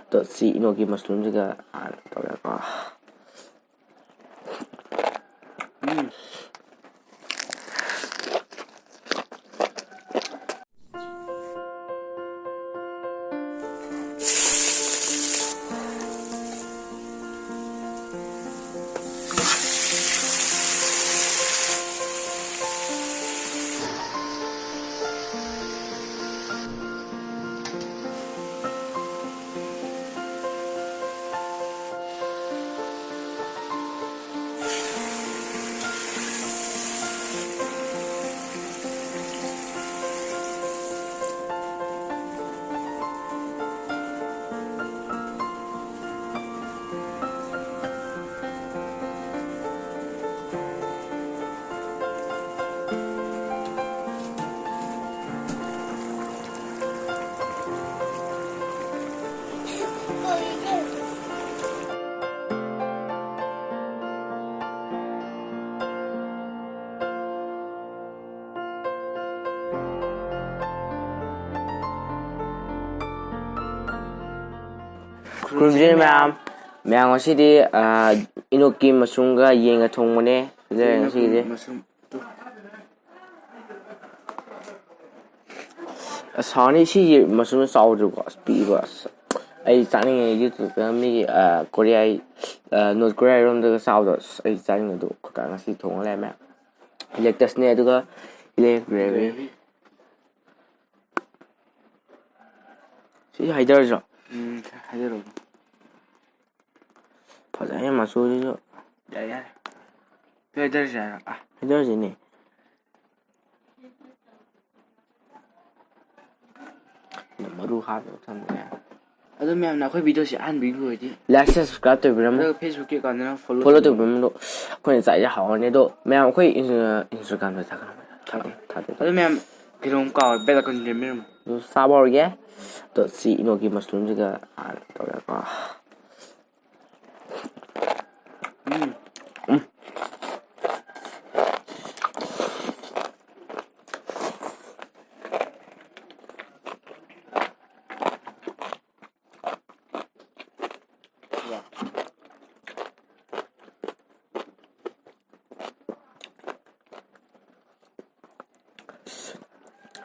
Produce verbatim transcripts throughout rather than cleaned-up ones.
ꯑꯗꯣ ꯁꯤ ꯏꯅꯣꯀꯤ ꯃꯁꯔꯨꯝꯁꯤꯒ ꯍꯥꯟꯅ ꯇꯧꯔꯒꯀꯣ꯫ ꯎꯝ꯫ ꯈꯨꯔꯨꯝꯖꯔꯤ ꯃꯌꯥꯝ꯫ ꯃꯌꯥꯝ, ꯉꯁꯤꯗꯤ, ꯑ, ꯏꯅꯣꯛꯀꯤ ꯃꯁꯔꯨꯝꯒ ꯌꯦꯟꯒ ꯊꯣꯡꯕꯅꯦ꯫ ꯐꯖꯔꯦ ꯉꯁꯤꯒꯤꯗꯤ꯫ ꯃꯁꯔꯨꯝ꯫ ꯑꯁ, ꯍꯥꯎꯅꯤ꯫ ꯁꯤꯒꯤ ꯃꯁꯔꯨꯝ ꯆꯥꯎꯗ꯭ꯔꯤꯕꯣ? ꯑꯁ, ꯄꯤꯛꯏꯕ꯫ ꯑꯁ, ꯑꯩ ꯆꯥꯅꯤꯡꯉꯦ꯫ YouTube-ꯇ ꯃꯤꯒꯤ, ꯑ, ꯀꯣꯔꯤꯌꯥꯒꯤ, ꯑ, North Korea ꯔꯣꯝꯗꯒ ꯆꯥꯕꯗꯣ꯫ ꯑꯁ, ꯑꯩ ꯆꯥꯅꯤꯡꯉꯦ꯫ ꯑꯗꯨ ꯑꯩꯈꯣꯏ ꯀꯥ ꯉꯁꯤ ꯊꯣꯡꯉ ꯂꯩꯔꯝꯃꯦ꯫ Lectus-ꯅꯦ, ꯑꯗꯨꯒ ꯏꯂꯦ gravy꯫ Gravy꯫ ꯁꯤ ꯍꯩꯗꯔꯁꯤꯔꯣ? ꯎꯝ, ꯍꯩꯗꯔꯣ꯫ ꯐꯖꯩꯍꯦ ꯃꯆꯨꯁꯤꯁꯨ꯫ ꯌꯥꯔꯦ, ꯌꯥꯔꯦ꯫ ꯁꯤ ꯍꯩꯗꯔꯁꯦ ꯍꯥꯏꯔꯣ? ꯑ꯫ ꯍꯩꯗꯔꯁꯤꯅꯦ꯫ ꯃꯔꯨ ꯍꯥꯞꯄꯒ ꯊꯝꯕ ꯌꯥꯏ꯫ ꯑꯗꯣ ꯃꯌꯥꯝꯅ ꯑꯩꯈꯣꯏ video-ꯁꯦ ꯑꯍꯥꯟꯕꯒꯤ ꯑꯣꯏꯔꯗꯤ like, share, subscribe ꯇꯧꯕꯤꯔꯝꯃꯣ꯫ ꯑꯗꯨꯒ Facebook-ꯀꯤ account-ꯗꯨꯅ follow follow ꯇꯧꯕꯤꯔꯝꯃꯣ꯫ ꯇꯧꯕꯤꯔꯝꯃꯣ꯫ ꯑꯩꯈꯣꯏꯅ ꯆꯥꯛꯁꯦ ꯍꯥꯎꯔꯅꯤ꯫ ꯑꯗꯣ ꯃꯌꯥꯝ ꯑꯩꯈꯣꯏ ꯏꯟ-, Instagram-ꯗ ꯊꯥꯒꯠꯂꯝꯃꯣ꯫ ꯊꯥꯒꯠꯂꯝꯃꯣ꯫ ꯊꯥꯗꯦ꯫ ꯑꯗꯣ ꯃꯌꯥꯝ ꯀꯩꯅꯣꯝ ꯀꯥꯎꯔꯦ, bell icon ꯂꯦꯝꯕꯤꯔꯝꯃꯣ꯫ ꯑꯗꯨ ꯆꯥꯕ ꯍꯧꯔꯒꯦ꯫ ꯑꯗꯣ ꯁꯤ ꯏꯅꯣꯛꯀꯤ ꯃꯁꯔꯨꯝꯁꯤꯒ ꯍꯥꯟꯅ ꯇꯧꯔꯒꯀꯣ꯫ ꯎꯝ꯫ ꯎꯝ꯫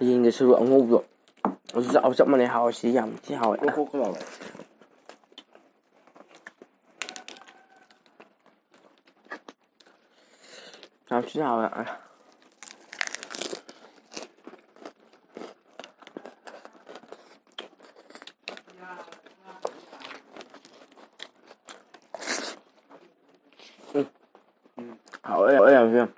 ꯌꯦꯟꯒꯤ ꯁꯔꯨ ꯑꯉꯧꯕꯗꯣ ꯑꯗꯨ ꯆꯥꯕ ꯆꯞ ꯃꯥꯟꯅꯩ꯫ ꯍꯥꯎꯋꯦ꯫ ꯁꯤ ꯌꯥꯝ ꯊꯤ ꯍꯥꯎꯋꯦ꯫ ꯀ꯭ꯔꯣꯛ ꯀ꯭ꯔꯣꯛ ꯂꯥꯎꯋꯦ꯫ ꯌꯥꯝ ꯊꯤꯅ ꯍꯥꯎꯋꯦ꯫ ꯎꯝ꯫ ꯍꯥꯎꯋꯦ, ꯍꯥꯎꯋꯦ ꯌꯥꯝ ꯊꯤꯅ꯫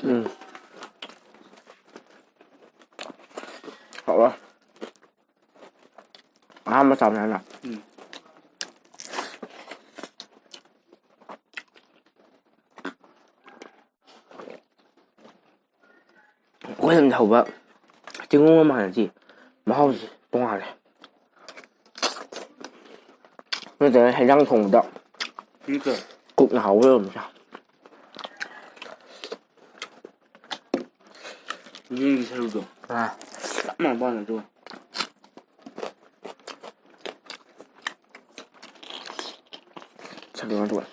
ꯎꯝ꯫ ꯍꯥꯎꯋꯦ꯫ ꯑꯍꯥꯟꯕ ꯆꯥꯕꯅꯦ ꯍꯥꯏꯅ꯫ ꯎꯝ꯫ ꯑꯩꯈꯣꯏ ꯂꯝꯗ ꯍꯧꯕ ꯆꯤꯡꯒꯣꯡꯒ ꯃꯥꯟꯅꯗꯦ꯫ ꯃꯍꯥꯎꯁꯦ ꯇꯣꯉꯥꯜꯂꯦ꯫ ꯅꯠꯇ꯭ꯔꯒꯅ ꯍꯦꯟꯖꯥꯡ ꯊꯣꯡꯕꯗ ꯀꯨꯛꯅ ꯍꯥꯎꯕ ꯑꯣꯏꯔꯝꯕꯁꯨ ꯌꯥꯏ꯫ ꯌꯦꯟꯒꯤ ꯁꯔꯨꯗꯣ꯫ ꯑꯥ꯫ ꯆꯞ ꯃꯥꯟꯅꯕ ꯋꯥꯅꯤ ꯑꯗꯨꯒ꯫ ꯁꯔꯨ ꯑꯗꯨꯒ꯫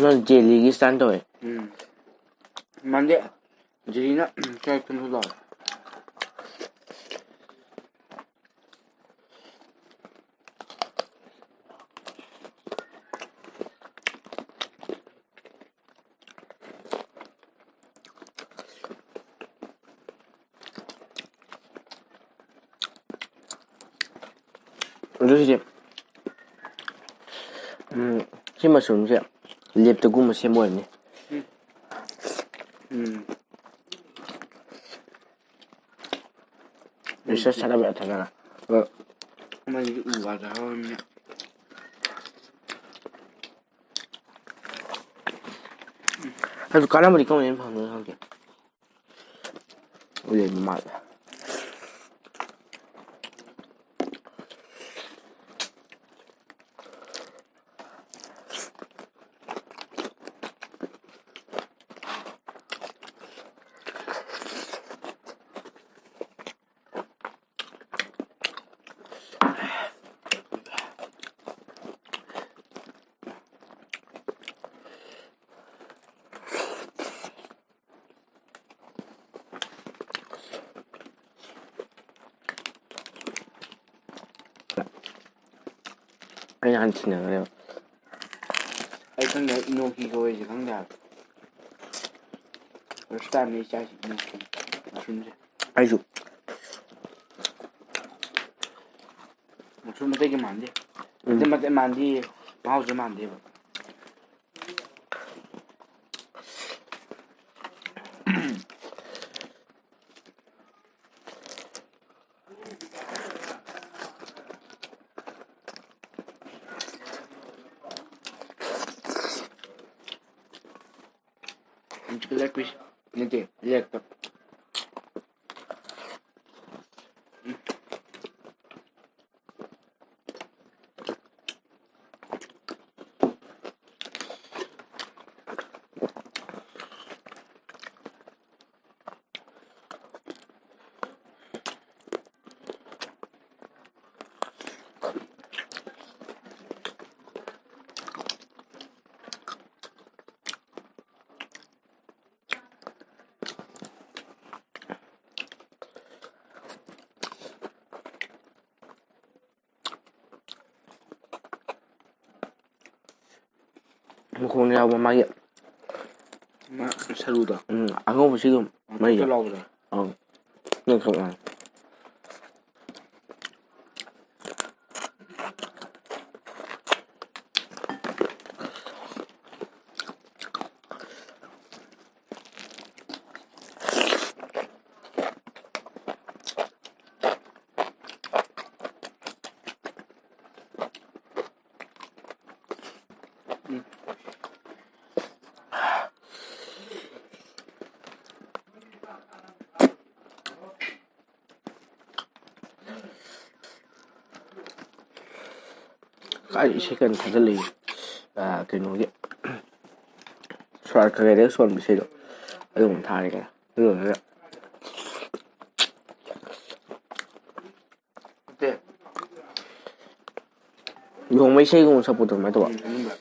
ꯅꯪ ꯖꯦꯂꯤꯒꯤ ꯁ꯭ꯇꯥꯏꯜ ꯇꯧꯋꯦ꯫ ꯎꯝ꯫ ꯃꯥꯟꯗꯦ꯫ ꯖꯦꯂꯤꯅ ꯆꯥꯛ ꯊꯨꯝꯁꯨ ꯂꯥꯎꯋꯦ꯫ ꯑꯗꯨ ꯁꯤꯁꯦ, ꯎꯝ, ꯁꯤ ꯃꯁꯔꯨꯝꯁꯦ ꯂꯦꯞꯇꯒꯨꯝꯕ ꯁꯦꯝꯕ ꯑꯣꯏꯔꯝꯅꯤ꯫ ꯎꯝ꯫ ꯔꯤꯁꯔꯁ ꯊꯥꯗꯕ ꯌꯥꯝ ꯊꯥꯗꯔ꯫ ꯑ, ꯑꯃꯗꯤ ꯎ ꯋꯥꯗ ꯍꯧꯔꯝꯅꯤꯅ꯫ ꯑꯗꯨ ꯀꯥꯟꯅꯕꯗꯤ ꯀꯃꯥꯏꯅ ꯐꯪꯗꯣꯏꯅꯣ ꯈꯪꯗꯦ꯫ ꯂꯩꯕ ꯃꯥꯜꯂꯦ꯫ ꯑꯩꯅ ꯍꯥꯟꯅ ꯊꯤꯅꯈ꯭ꯔꯦꯕ꯫ ꯑꯩ ꯈꯪꯗꯦ, ꯏꯅꯣꯛꯀꯤ ꯀꯧꯔꯤꯁꯦ ꯈꯪꯗꯦ ꯍꯥꯏꯕ꯫ First time ꯅꯦ ꯑꯩ ꯆꯥꯏꯁꯦ ꯏꯅꯣꯛꯀꯤ ꯃꯁꯔꯨꯝꯁꯦ꯫ ꯑꯩꯁꯨ꯫ ꯃꯁꯔꯨꯝ ꯑꯇꯩꯒ ꯃꯥꯟꯗꯦ꯫ ꯎꯝ꯫ ꯑꯇꯩ ꯃꯇꯩ ꯃꯥꯟꯗꯦ, ꯃꯍꯥꯎꯁꯨ ꯃꯥꯟꯗꯦꯕ꯫ Leg piece ꯅꯠꯇꯦ, leg ꯇ꯫ ꯃꯈꯣꯡ ꯌꯥꯎꯕ ꯃꯥꯒꯤ꯫ ꯃꯥ ꯁꯔꯨꯗꯣ꯫ ꯎꯝ, ꯑꯉꯧꯕꯁꯤ ꯑꯗꯨꯝ ꯃꯩꯗ꯫ ꯃꯊꯛꯇ ꯂꯥꯎꯕꯗꯣ꯫ ꯑꯧ꯫ ꯅꯪ ꯈꯪꯉꯦ꯫ ꯀꯥꯏ ꯏꯁꯩ ꯀꯟꯅ ꯊꯥꯖꯤꯜꯂꯛꯏ? ꯑꯥ, ꯀꯩꯅꯣꯒꯤ ꯁꯣꯔꯥꯠ ꯀꯩꯀꯩꯗꯒ ꯁꯣꯟꯕ ꯏꯁꯩꯗꯣ ꯑꯗꯨꯒꯨꯝꯕ ꯊꯥꯔꯦ ꯀꯩꯅꯣ꯫ ꯑꯗꯨ ꯂꯣꯏꯔꯒ ꯅꯠꯇꯦ꯫ ꯂꯨꯍꯣꯡꯕ ꯏꯁꯩꯒꯨꯝꯕ ꯁꯛꯄꯗꯣ ꯑꯗꯨꯃꯥꯏꯅ ꯇꯧꯕ꯫ ꯎꯝ, ꯑꯗꯨꯝꯕ꯫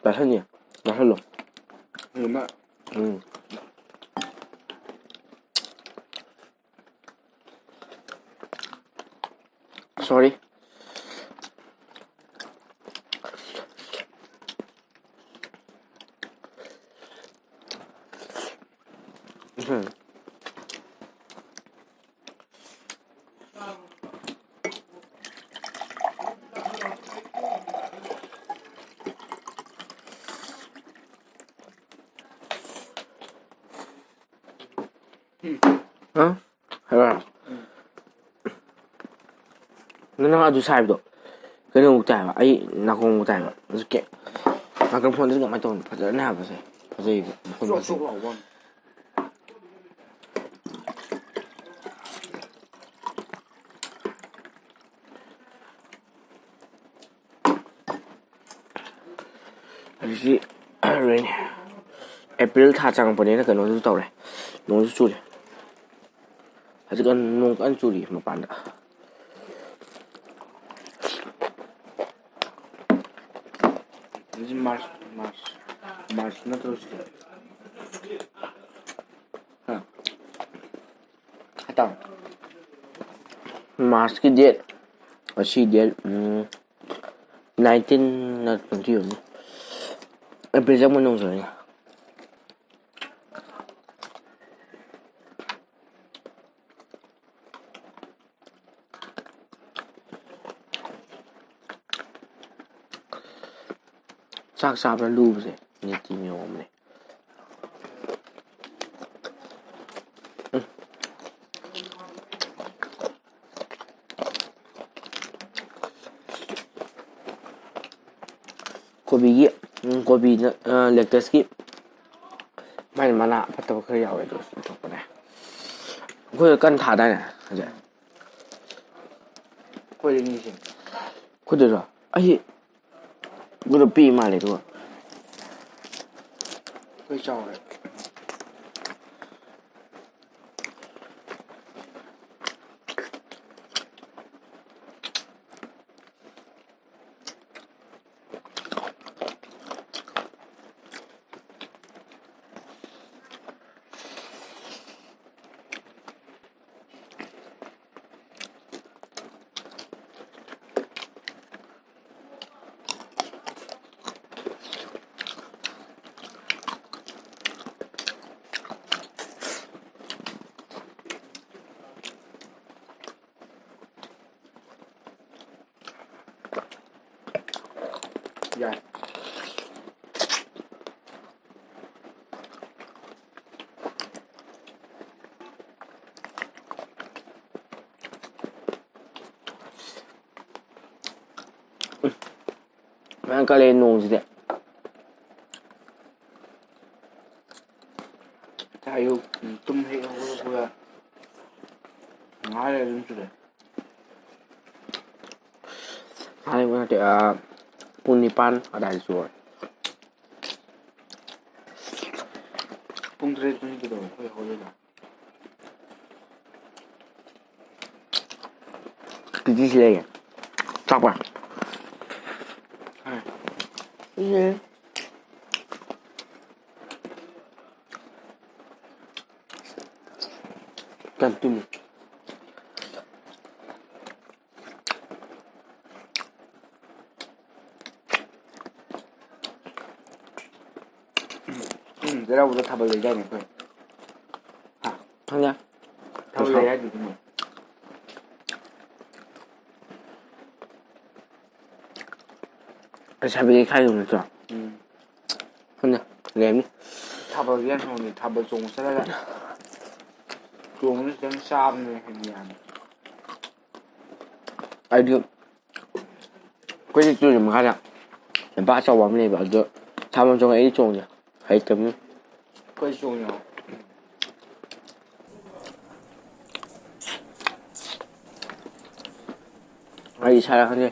ꯆꯥꯁꯟꯁꯦ꯫ ꯆꯥꯁꯜꯂꯣ꯫ ꯎꯝ꯫ Sorry꯫ ꯎꯝ꯫ ꯍꯥ? ꯍꯥꯏꯔꯣ? ꯅꯪ ꯑꯗꯨ ꯁꯥꯏꯕꯗꯣ ꯀꯩꯅꯣꯃꯨꯛ ꯇꯥꯏꯕ, ꯑꯩ ꯅꯥꯀꯣꯡꯃꯨꯛ ꯇꯥꯏꯕ꯫ ꯑꯗꯨ ꯀꯦ-, microphone ꯗꯨ ꯀꯃꯥꯏꯅ ꯇꯧꯕꯅꯣ? ꯐꯖꯔꯅꯤ ꯍꯥꯏꯕꯁꯦ꯫ ꯐꯖꯩꯕ ꯃꯈꯣꯟ ꯆꯣꯠ ꯐꯖꯩ꯫ ꯆꯣꯠ ꯂꯥꯎꯕ ꯋꯥꯅꯤ꯫ ꯍꯧꯖꯤꯛꯁꯤ rain, April ꯊꯥ ꯆꯪꯉꯛꯄꯅꯤꯅ ꯀꯩꯅꯣꯁꯨ ꯇꯧꯔꯦ, ꯅꯣꯡꯁꯨ ꯆꯨꯔꯦ꯫ ꯍꯧꯖꯤꯛ ꯅꯣꯡ ꯀꯟꯅ ꯆꯨꯔꯤ ꯃꯄꯥꯟꯗ꯫ ꯍꯧꯖꯤꯛ March, March, March ꯅꯠꯇ꯭ꯔꯣ ꯁꯤꯗꯤ? ꯍꯥ? ꯍꯥꯏꯇꯥꯔꯦ꯫ March ꯀꯤ date, ꯉꯁꯤ date, ꯎꯝ, nineteen ꯅ twenty ꯑꯣꯏꯔꯝꯅꯤ꯫ April ꯆꯪꯕ ꯅꯣꯡ ꯆꯨꯔꯛꯑꯦ꯫ ꯆꯥꯛ ꯆꯥꯕꯗ ꯂꯨꯕꯁꯦ ꯅꯤꯇꯤ ꯅꯤꯌꯣꯝ ꯑꯃꯅꯤ꯫ ꯎꯝ꯫ ꯀꯣꯕꯤꯒꯤ, ꯎꯝ, ꯀꯣꯕꯤꯗ, ꯑ, lettuce ꯀꯤ ꯃꯥꯏ ꯃꯅꯥ ꯐꯠꯇꯕ ꯈꯔ ꯌꯥꯎꯋꯦ, ꯑꯗꯨ ꯂꯧꯊꯣꯛꯄꯅꯦ꯫ ꯑꯩꯈꯣꯏꯗ ꯀꯟꯅ ꯊꯥꯗꯥꯏꯅꯦ ꯍꯧꯖꯤꯛ? ꯑꯩꯈꯣꯏꯗ ꯅꯤꯁꯦ꯫ ꯑꯩꯈꯣꯏꯗꯁꯨ? ꯑꯩ ꯑꯩꯈꯣꯏꯗ ꯄꯤꯛꯏ ꯃꯥꯜꯂꯦ ꯑꯗꯨꯒ꯫ ꯑꯩꯈꯣꯏ ꯆꯥꯎꯔꯦ꯫ ꯌꯥꯏ꯫ ꯐꯖꯅ ꯀꯜꯂꯦ ꯅꯣꯡꯁꯤꯗꯤ꯫ ꯉꯁꯥꯏ ꯑꯌꯨꯛ, ꯎꯝ, ꯇꯨꯝ ꯍꯦꯛ ꯍꯧꯒꯠꯂꯛꯄꯒ ꯉꯥꯏꯍꯥꯛ ꯂꯩꯔ ꯑꯗꯨꯝ ꯆꯨꯔꯛꯑꯦ꯫ ꯉꯥꯏꯍꯥꯛ ꯂꯩꯕ ꯅꯠꯇꯦ, ꯑꯥ, ꯄꯨꯡ ꯅꯤꯄꯥꯟ ꯑꯗꯥꯏꯗ ꯆꯨꯔꯦ꯫ ꯄꯨꯡ ꯇꯔꯦꯠꯇꯅꯤ ꯀꯩꯗꯧꯕ ꯑꯩꯈꯣꯏ ꯍꯧꯒꯠꯂꯤꯗꯣ? ꯀꯤꯖꯤꯁꯤ ꯂꯩꯌꯦ꯫ ꯆꯥꯛꯄ꯫ ꯍꯣꯏ꯫ ꯎꯝ꯫ ꯀꯟ ꯇꯨꯝꯃꯤ꯫ ꯎꯝ, ꯆꯩꯔꯥꯎꯕꯗ ꯊꯥꯕꯜ ꯂꯩꯗꯥꯏꯅꯦ ꯑꯩꯈꯣꯏ? ꯍꯥ? ꯈꯪꯗꯦ꯫ ꯊꯥꯕꯜ ꯂꯩ ꯍꯥꯏꯗꯨꯗꯤ ꯃꯣꯏ꯫ ꯂꯩꯁꯥꯕꯤꯗꯤ ꯈꯥꯏꯗꯧ ꯅꯠꯇ꯭ꯔꯣ? ꯎꯝ꯫ ꯈꯪꯗꯦ꯫ ꯂꯩꯔꯝꯅꯤ꯫ ꯊꯥꯕꯜꯁꯦ ꯌꯥꯝ ꯁꯥꯎꯅꯤꯡꯉꯦ꯫ ꯊꯥꯕꯜ ꯆꯣꯡꯕ ꯆꯠꯂꯒ ꯆꯣꯡꯕꯗ ꯈꯤꯇꯪ ꯆꯥꯕꯅ ꯍꯦꯟꯅ ꯌꯥꯝꯃꯤ꯫ ꯑꯩꯗꯤ ꯑꯩꯈꯣꯏꯒꯤ ꯇꯨꯔꯦꯜ ꯃꯈꯥꯗ ꯂꯝꯄꯥꯛ ꯑꯆꯧꯕ ꯑꯃ ꯂꯩꯕ, ꯑꯗꯨ ꯊꯥꯕꯜ ꯆꯣꯡꯉꯦ꯫ ꯑꯩꯗꯤ ꯆꯣꯡꯗꯦ, ꯍꯩꯇꯕꯅꯤ꯫ ꯑꯩꯈꯣꯏ ꯆꯣꯡꯉꯦ꯫ ꯑꯩ ꯏꯁꯥꯗ ꯈꯪꯗꯦ,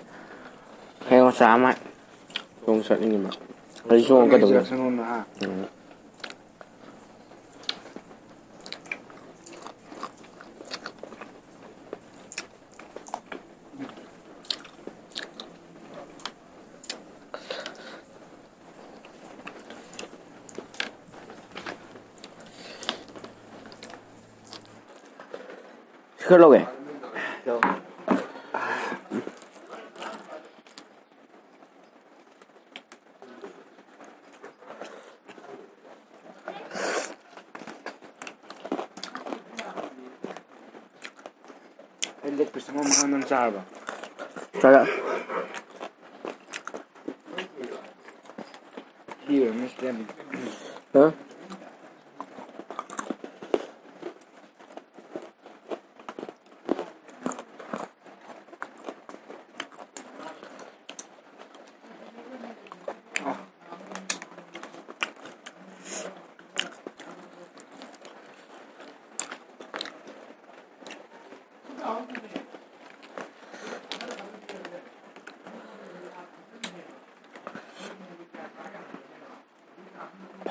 ꯍꯌꯦꯡ ꯃꯆꯥ ꯑꯃ ꯆꯣꯡ ꯆꯠꯅꯤꯡꯉꯤꯕ꯫ ꯑꯩ ꯆꯣꯡꯉꯛꯀꯗꯧꯅꯤ꯫ ꯆꯠꯁꯅꯨꯅ, ꯍꯥ? ꯎꯝ꯫ ꯁꯤ ꯈꯔ ꯂꯧꯒꯦ꯫ ꯂꯧ꯫ ꯑꯩ ꯂꯦꯛ ꯄꯤꯁ ꯑꯃ ꯃꯈꯥ ꯅꯪ ꯆꯥꯔꯕ? ꯆꯥꯔꯦ꯫ ꯄꯤꯔꯨꯔꯣ, ꯃꯤꯁ ꯂꯦꯝ꯫ ꯍꯥ?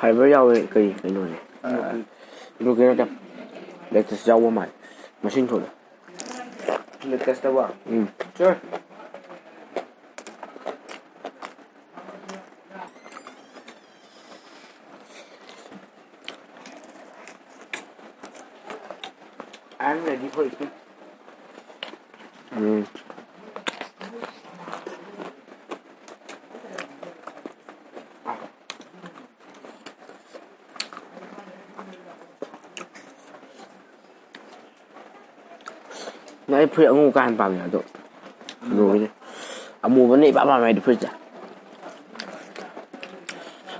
Fiber ꯌꯥꯎꯋꯦ꯫ ꯀꯩ ꯀꯩꯅꯣꯅꯦ? ꯀꯩꯅꯣ ꯇꯧ꯫ ꯂꯦꯛꯇꯁ ꯌꯥꯎꯕ ꯃꯥꯜꯂꯦ꯫ ꯃꯁꯤꯡ ꯊꯣꯛꯂꯦ꯫ ꯂꯦꯛꯇꯁꯇꯕꯣ? ꯎꯝ꯫ Sure꯫ I am ready for eating. ꯎꯝ꯫ ꯅꯪ ꯑꯩ ꯐꯨꯔꯤꯠ ꯑꯉꯧꯕ ꯀꯥ ꯍꯦꯟꯅ ꯄꯥꯝꯃꯦ ꯑꯗꯣ꯫ ꯑꯃꯨꯕꯅꯦ꯫ ꯑꯃꯨꯕꯅ ꯏꯄꯥꯝ ꯄꯥꯝꯃꯦ ꯑꯩꯗꯤ ꯐꯨꯔꯤꯠꯁꯦ꯫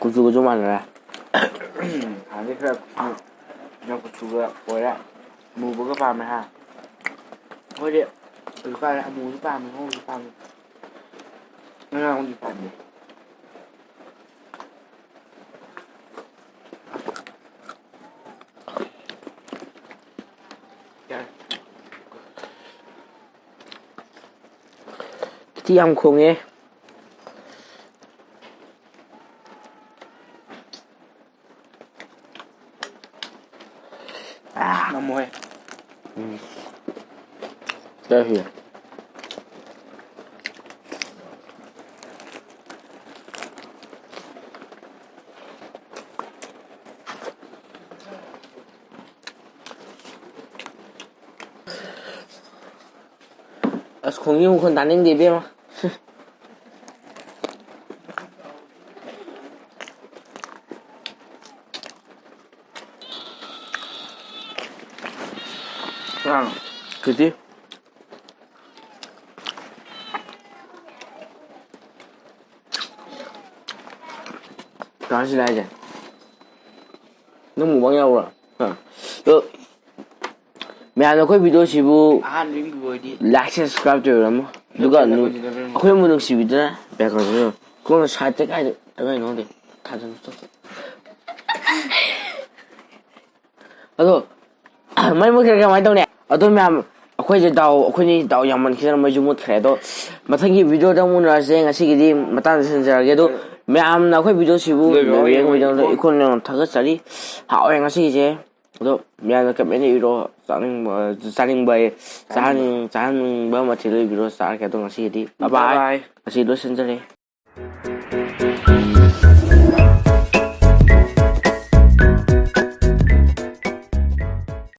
ꯀꯨꯆꯨꯒꯁꯨ ꯃꯥꯟꯅꯔꯦ꯫ ꯍꯥꯟꯅꯗꯤ ꯈꯔ ꯅꯪ ꯀꯨꯆꯨꯒ ꯑꯣꯏꯔꯦ꯫ ꯑꯃꯨꯕꯒ ꯄꯥꯝꯃꯦ ꯍꯥ꯫ ꯑꯩꯈꯣꯏꯗꯤ ꯍꯧꯖꯤꯛꯀꯥꯟꯗꯤ ꯑꯃꯨꯕꯁꯨ ꯄꯥꯝꯃꯦ, ꯑꯉꯧꯕꯁꯨ ꯄꯥꯝꯃꯦ꯫ ꯑꯉꯥꯡꯕꯗꯤ ꯄꯥꯝꯗꯦ꯫ ꯌꯥꯔꯦ꯫ ꯀꯤꯇꯤ ꯌꯥꯝ ꯈꯣꯡꯉꯦ꯫ ꯑꯥ꯫ ꯉꯝꯃꯣꯏ꯫ ꯎꯝ꯫ ꯆꯠꯈꯤ꯫ ꯑꯁ, ꯈꯣꯡꯖꯤ ꯃꯈꯣꯟ ꯇꯥꯅꯤꯡꯗꯦ, ꯏꯕꯦꯝꯃ꯫ ꯀꯅꯥꯅꯣ? ꯀꯤꯇꯤ꯫ ꯀꯅꯥ ꯁꯤꯗ ꯍꯥꯏꯁꯦ? ꯅꯪ ꯃꯨꯛꯕꯥꯡ ꯌꯥꯎꯕ꯭ꯔꯣ? ꯑ꯫ ꯑꯗꯣ ꯃꯌꯥꯝꯅ ꯑꯩꯈꯣꯏ video ꯁꯤꯕꯨ ꯑꯍꯥꯟꯕ ꯌꯦꯡꯕꯤꯕ ꯑꯣꯏꯗꯤ like, subscribe ꯇꯧꯕꯤꯔꯝꯃꯣ꯫ ꯑꯗꯨꯒ ꯅꯠꯇ꯭ꯔꯒ ꯅꯨ-, ꯑꯩꯈꯣꯏ ꯅꯨꯡꯁꯤꯕꯤꯗꯨꯅ background ꯈꯣꯡꯅ side ꯇ ꯀꯥꯏꯗ ꯀꯃꯥꯏꯅꯣ ꯈꯪꯗꯦ꯫ ꯊꯥꯖꯟ-, ꯑꯗꯣ ꯃꯩ ꯃꯨꯠꯈ꯭ꯔꯦ ꯀꯃꯥꯏꯅ ꯇꯧꯅꯤ? ꯑꯗꯣ ꯃꯌꯥꯝ, ꯑꯩꯈꯣꯏꯁꯦ ꯗꯥꯎ, ꯑꯩꯈꯣꯏꯅꯤ ꯗꯥꯎ ꯌꯥꯝꯃꯟꯈꯤꯗꯅ ꯃꯩꯁꯨ ꯃꯨꯠꯈ꯭ꯔꯦ꯫ ꯑꯗꯣ ꯃꯊꯪꯒꯤ video ꯗ ꯑꯃꯨꯛ ꯎꯅꯔꯁꯦ꯫ ꯉꯁꯤꯒꯤꯗꯤ ꯃꯇꯥꯡꯗ ꯁꯤꯟꯖꯔꯒꯦ꯫ ꯑꯗꯣ ꯃꯌꯥꯝꯅ ꯑꯩꯈꯣꯏ video ꯁꯤꯕꯨ ꯂꯣꯏꯕ ꯌꯦꯡꯕꯒꯤꯗꯃꯛꯇ ꯌꯦꯡꯕꯒꯤ ꯏꯈꯣꯟ ꯌꯥꯝ ꯊꯥꯒꯠꯆꯔꯤ꯫ ꯍꯥꯎꯋꯦ ꯉꯁꯤꯒꯤꯁꯦ꯫ ꯑꯗꯣ ꯃꯌꯥꯝꯅ ꯀꯃꯦꯟꯗ ꯏꯔꯣ, ꯆꯥꯅꯤꯡꯕ, ꯆꯥꯅꯤꯡꯕ ꯆꯥꯍꯟꯅꯤꯡ ꯆꯥꯍꯟꯅꯤꯡꯕ ꯃꯊꯦꯜꯗꯣ ꯏꯕꯤꯔꯣ, ꯆꯥꯔꯒꯦ꯫ ꯑꯗꯣ ꯉꯁꯤꯒꯤꯗꯤ ꯕꯥꯏ ꯕꯥꯏ꯫ ꯕꯥꯏ꯫ ꯉꯁꯤ ꯂꯣꯏꯁꯤꯟꯖꯔꯦ꯫